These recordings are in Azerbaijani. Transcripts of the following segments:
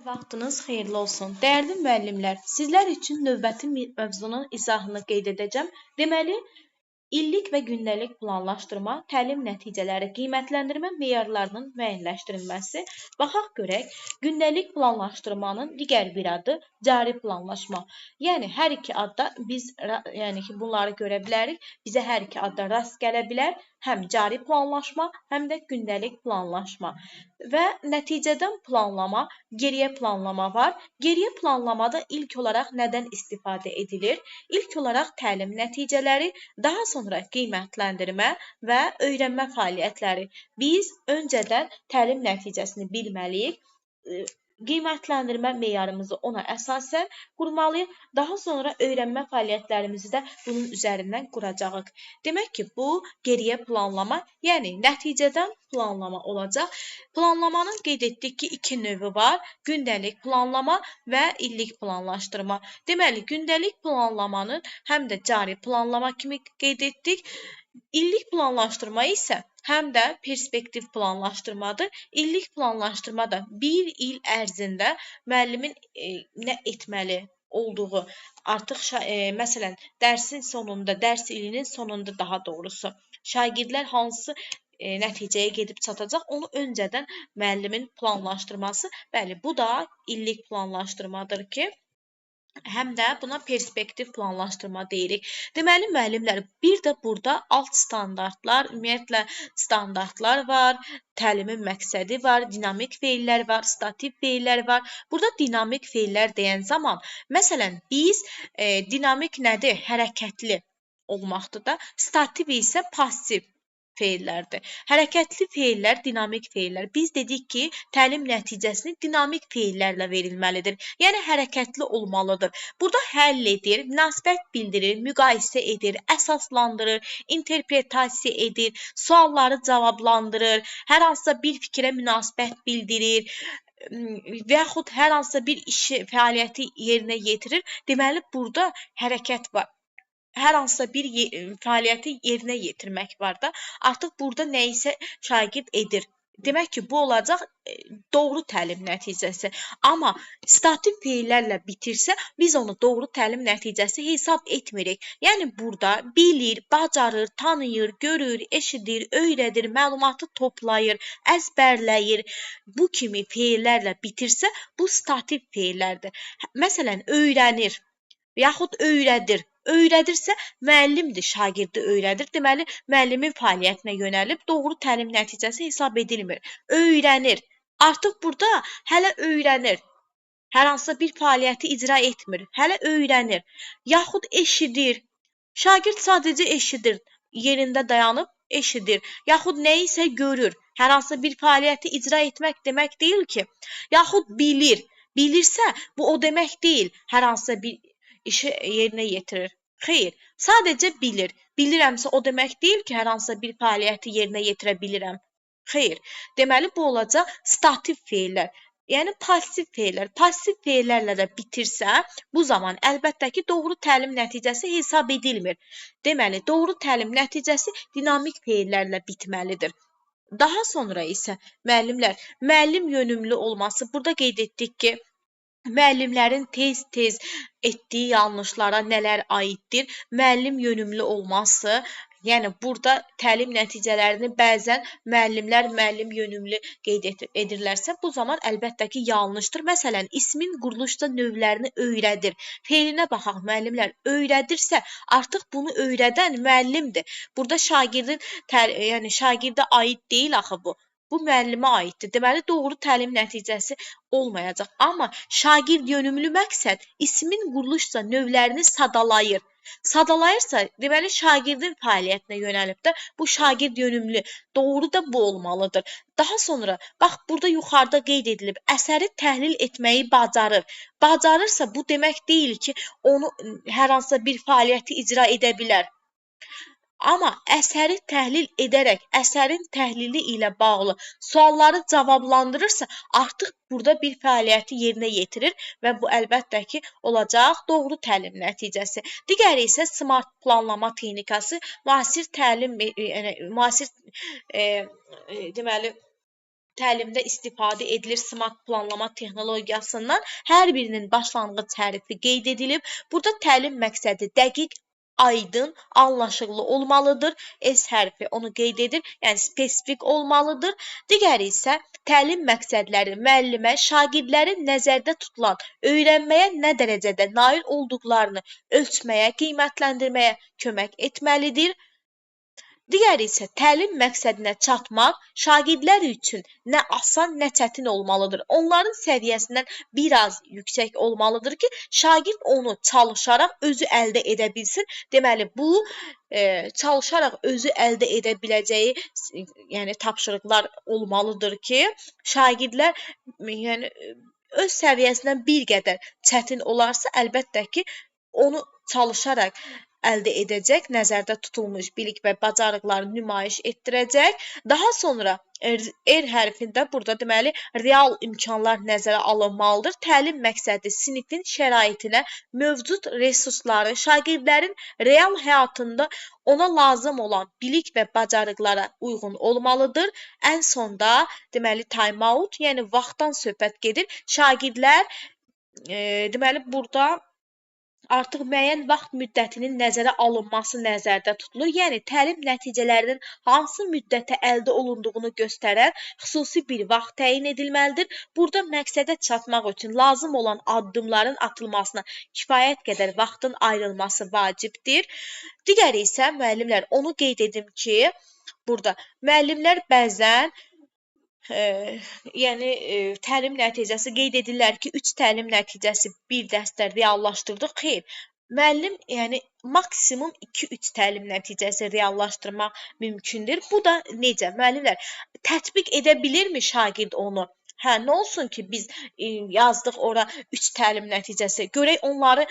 Vaxtınız xeyirli olsun. Dəyərli müəllimlər, sizlər üçün növbəti mövzunun izahını qeyd edəcəm. Deməli, illik və gündəlik planlaşdırma, təlim nəticələri, qiymətləndirmə meyarlarının müəyyənləşdirilməsi. Baxaq görək, gündəlik planlaşdırmanın digər bir adı cari planlaşma. Yəni, hər iki adda biz yəni ki, bunları görə bilərik. Bizə hər iki adda rast gələ bilər. Həm cari planlaşma, həm də gündəlik planlaşma. Və nəticədən planlama, geriyə planlama var. Geriyə planlamada ilk olaraq nədən istifadə edilir? İlk olaraq təlim nəticələri, daha sonra qiymətləndirmə və öyrənmə fəaliyyətləri. Biz öncədən təlim nəticəsini bilməliyik. Qiymətləndirmə meyarımızı ona əsasən qurmalıyıq. Daha sonra öyrənmə fəaliyyətlərimizi də bunun üzərindən quracağıq. Demək ki, bu geriyə planlama, yəni nəticədən planlama olacaq. Planlamanın qeyd etdik ki, iki növü var. Gündəlik planlama və illik planlaşdırma. Deməli, gündəlik planlamanın həm də cari planlama kimi qeyd etdik. İllik planlaşdırma isə həm də perspektiv planlaşdırmadır. İllik planlaşdırma da bir il ərzində müəllimin nə etməli olduğu, artıq məsələn, dərsin sonunda, dərs ilinin sonunda daha doğrusu, şagirdlər hansı nəticəyə gedib çatacaq, onu öncədən müəllimin planlaşdırması. Bəli, bu da illik planlaşdırmadır ki, həm də buna perspektiv planlaşdırma deyirik. Deməli, müəllimlər, bir də burada alt standartlar, ümumiyyətlə standartlar var, təlimin məqsədi var, dinamik feillər var, statik feillər var. Burada dinamik feillər deyən zaman, məsələn, biz dinamik nədir? Hərəkətli olmaqdır da, stativ isə passiv feillərdir. Hərəkətli feillər, dinamik feillər. Biz dedik ki, təlim nəticəsini dinamik feillərlə verilməlidir. Yəni, hərəkətli olmalıdır. Burada həll edir, münasibət bildirir, müqayisə edir, əsaslandırır, interpretasiya edir, sualları cavablandırır, hər hansısa bir fikrə münasibət bildirir və yaxud hər hansısa bir işi, fəaliyyəti yerinə yetirir. Deməli, burada hərəkət var. Hər hansısa bir fəaliyyəti yerinə yetirmək var da. Artıq burada nə isə şagird edir. Demək ki, bu olacaq doğru təlim nəticəsi. Amma statik feillərlə bitirsə, biz onu doğru təlim nəticəsi hesab etmirik. Yəni, burada bilir, bacarır, tanıyır, görür, eşidir, öyrədir, məlumatı toplayır, əzbərləyir. Bu kimi feillərlə bitirsə, bu statik feillərdir. Məsələn, öyrənir yaxud öyrədir. Öyrədirsə, müəllimdir, şagirdi öyrədir. Deməli, müəllimin fəaliyyətinə yönəlib doğru təlim nəticəsi hesab edilmir. Öyrənir. Artıq burada hələ öyrənir. Hər hansısa bir fəaliyyəti icra etmir. Hələ öyrənir. Yaxud eşidir. Şagird sadəcə eşidir. Yerində dayanıb eşidir. Yaxud nəyisə görür. Hər hansısa bir fəaliyyəti icra etmək demək deyil ki. Yaxud bilir. Bilirsə, bu o demək deyil. Hər hansısa bir işi yerinə yetirir. Xeyr, sadəcə bilir. Bilirəmsə o demək deyil ki, hər hansısa bir fəaliyyəti yerinə yetirə bilirəm. Xeyr, deməli bu olacaq stativ feillər. Yəni passiv feillər. Passiv feillərlə də bitirsə, bu zaman əlbəttə ki, doğru təlim nəticəsi hesab edilmir. Deməli, doğru təlim nəticəsi dinamik feillərlə bitməlidir. Daha sonra isə müəllimlər, müəllim yönümlü olması, burada qeyd etdik ki, müəllimlərin tez-tez etdiyi yanlışlara nələr aiddir? Müəllim yönümlü olması, yəni burada təlim nəticələrini bəzən müəllimlər müəllim yönümlü qeyd edirlərsə, bu zaman əlbəttə ki, yanlışdır. Məsələn, ismin quruluşda növlərini öyrədir. Feilinə baxaq, müəllimlər öyrədirsə, artıq bunu öyrədən müəllimdir. Burada şagirdin, yəni şagirdə aid deyil axı bu. Bu müəllimə aiddir. Deməli, doğru təlim nəticəsi olmayacaq. Amma şagird yönümlü məqsəd ismin quruluşsa növlərini sadalayır. Sadalayırsa, deməli, şagirdin fəaliyyətinə yönəlib də bu şagird yönümlü. Doğru da bu olmalıdır. Daha sonra, bax, burada yuxarıda qeyd edilib, əsəri təhlil etməyi bacarır. Bacarırsa, bu demək deyil ki, onu hər hansısa bir fəaliyyəti icra edə bilər. Amma əsəri təhlil edərək, əsərin təhlili ilə bağlı sualları cavablandırırsa, artıq burada bir fəaliyyəti yerinə yetirir və bu əlbəttə ki, olacaq doğru təlim nəticəsi. Digəri isə smart planlama texnikası, müasir təlim, yəni müasir deməli Təlimdə istifadə edilir smart planlama texnologiyasından. Hər birinin başlanğıc hərfi qeyd edilib. Burada təlim məqsədi dəqiq, aydın, anlaşıqlı olmalıdır. S hərfi onu qeyd edir, yəni spesifik olmalıdır. Digəri isə təlim məqsədləri müəllimə şagirdlərin nəzərdə tutulan öyrənməyə nə dərəcədə nail olduqlarını ölçməyə, qiymətləndirməyə kömək etməlidir. Digəri isə təlim məqsədinə çatmaq şagirdlər üçün nə asan, nə çətin olmalıdır. Onların səviyyəsindən biraz yüksək olmalıdır ki, şagird onu çalışaraq özü əldə edə bilsin. Deməli, bu çalışaraq özü əldə edə biləcəyi, yəni tapşırıqlar olmalıdır ki, şagirdlər yəni öz səviyyəsindən bir qədər çətin olarsa, əlbəttə ki, onu çalışaraq əldə edəcək, nəzərdə tutulmuş bilik və bacarıqları nümayiş etdirəcək. Daha sonra R hərfində burada deməli real imkanlar nəzərə alınmalıdır. Təlim məqsədi sinifin şəraitinə, mövcud resursları, şagirdlərin real həyatında ona lazım olan bilik və bacarıqlara uyğun olmalıdır. Ən sonda deməli time out, yəni vaxtdan söhbət gedir. Şagirdlər deməli burada artıq müəyyən vaxt müddətinin nəzərə alınması nəzərdə tutulur. Yəni təlim nəticələrinin hansı müddətə əldə olunduğunu göstərən xüsusi bir vaxt təyin edilməlidir. Burada məqsədə çatmaq üçün lazım olan addımların atılmasına kifayət qədər vaxtın ayrılması vacibdir. Digəri isə müəllimlər, onu qeyd edim ki, burada müəllimlər bəzən yəni təlim nəticəsi qeyd edirlər ki, 3 təlim nəticəsi bir dərsdə reallaşdırdıq. Xeyr, müəllim yəni maksimum 2-3 təlim nəticəsi reallaşdırmaq mümkündür. Bu da necə? Müəllimlər tətbiq edə bilirmi şagird onu? Hə, nə olsun ki, biz yazdıq ora 3 təlim nəticəsi. Görək onları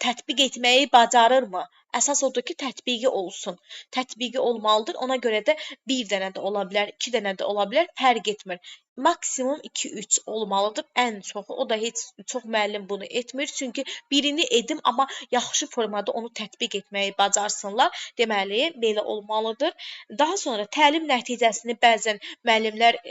tətbiq etməyi bacarırmı? Əsas odur ki, tətbiqi olsun. Tətbiqi olmalıdır. Ona görə də bir dənə də ola bilər, 2 dənə də ola bilər, fərq etmir. Maksimum 2-3 olmalıdır ən çoxu. O da heç çox müəllim bunu etmir. Çünki birini edim, amma yaxşı formada onu tətbiq etməyi bacarsınlar. Deməli, belə olmalıdır. Daha sonra təlim nəticəsini bəzən müəllimlər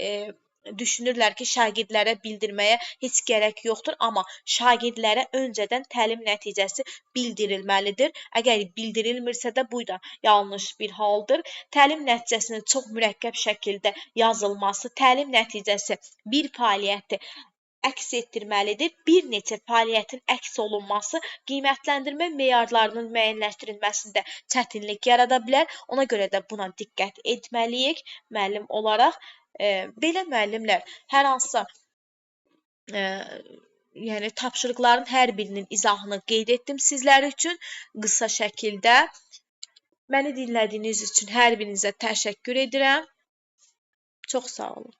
düşünürlər ki, şagirdlərə bildirməyə heç gərək yoxdur, amma şagirdlərə öncədən təlim nəticəsi bildirilməlidir. Əgər bildirilmirsə də bu da yanlış bir haldır. Təlim nəticəsinin çox mürəkkəb şəkildə yazılması, təlim nəticəsi bir fəaliyyəti əks etdirməlidir. Bir neçə fəaliyyətin əks olunması qiymətləndirmə meyarlarının müəyyənləşdirilməsində çətinlik yarada bilər. Ona görə də buna diqqət etməliyik müəllim olaraq. Belə müəllimlər hər hansısa yəni tapşırıqların hər birinin izahını qeyd etdim sizlər üçün qısa şəkildə. Məni dinlədiyiniz üçün hər birinizə təşəkkür edirəm. Çox sağ olun.